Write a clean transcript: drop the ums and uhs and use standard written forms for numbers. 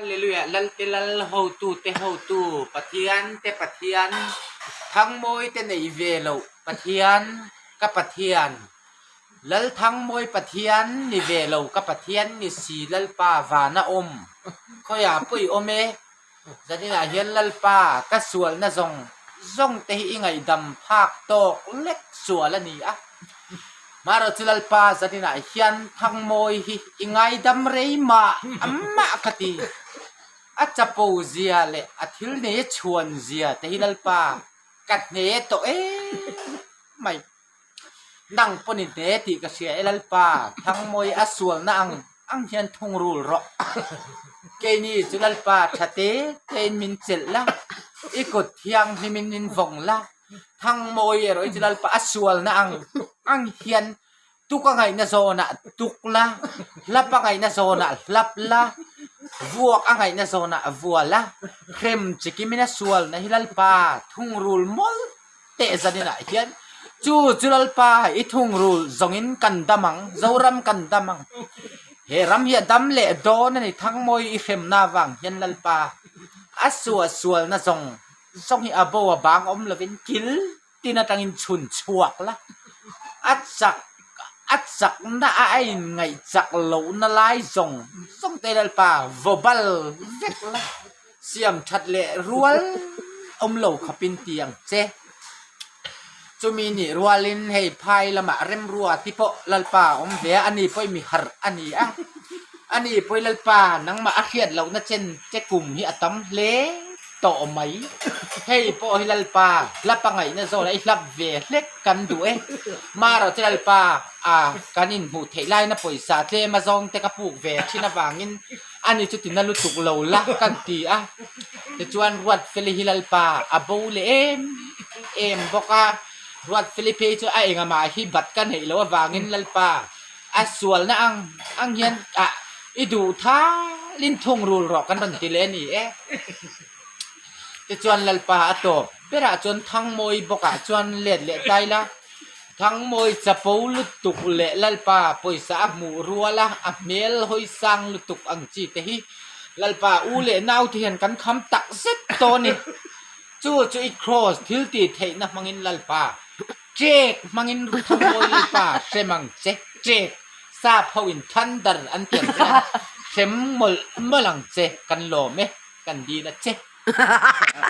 Hallelujah Lalte Lal hotute hotu Pathian te Pathian Thangmawi te nei ve loh Pathian ka Pathian Lal Thangmawi Pathian ni ve lo ka Pathian ni si Lalpa vana awm khawiah pawh i awm e Zaninah hian Lalpa ka sualna zawng zawng te hi i ngaihdam phak tawk lek sual a ni a. Marawh chu Lalpa zaninah hian Thangmawi hi i ngaidam rei mah mah ka ti. A chapo zia leh a thil nei a chhuan zia te hi Lalpa ka hne tawh em mai. Nang pawn i hne tih ka hria e Lalpa, Thangmawi a sualna ang ang hian thungrul rawh. Keini chu Lalpa tha te tein min chelh la, i kut thianghlimin min vawng la. Thangmawi erawh hi chu Lalpa a sualna ang ang hian tuk a ngaihna zawnah tuk la, hlap a ngaihna zawnah hlap la, vuak a ngaihna zawnah vua la, hrem chikimin a sualna hi Lalpa thungrul mawlh teh zaninah hian chu chu Lalpa i thungrul zawngin kan dam ang, Zoram kan dam ang. He ram hi a dam leh dawn a ni Thangmawi i hremna avang hian Lalpa a suah sualna zawng zawng hi a bo a bang awm lovin kil tin atangin chhun chhuak la, a chak a chakna a a inngaih chak lohna lai zawng zawng te Lalpa vaw bal vek la. Siam that leh rual awm lo khawpin ti ang che. Chumi nih rualin hei phai lamah remrua ti pawh Lalpa a awm ve a, ani pawh i mi harh a ni a. Ani pawh i Lalpa nangmah a hriat lohna chen che kum hi a tam hle tawh mai. Hei pawh hi Lalpa hlap a ngaihna zawnah i hlap ve hlek kan duh e. Marawh chu Lalpa a kan inhmuh theih laina pawisa tlem a zawng te ka puk ve thin avangin Ani chu tina lutuk lo la kan ti a, tichuan Ruatfeli hi Lalpa a bo leh em em bawk a, Ruatfeli phei chu a engamah hi bat ka neih loh avangin Lalpa a sualna ang ang hian ah i duh thalin thungrul rawh kan rawn ti leh a ni e. Tichuan Lalpa a tawp berah chuan Thangmawi bawkah chuan let leh ta ila. Thangmawi chapo lutuk leh Lalpa pawisa a hmuh rual a, a hmel hawi sang lutuk ang chi te hi Lalpa u leh nau te hian kan kham tak zet tawh a ni. Chu chu i kraws thil tih theihna hmangin Lalpa ṭek hmangin Thangmawi Lalpa hrem ang che, ṭek sap ho in thunder an ti ang chuan hrem mawlh mawlh ang che kan lawm e, kan dil a che.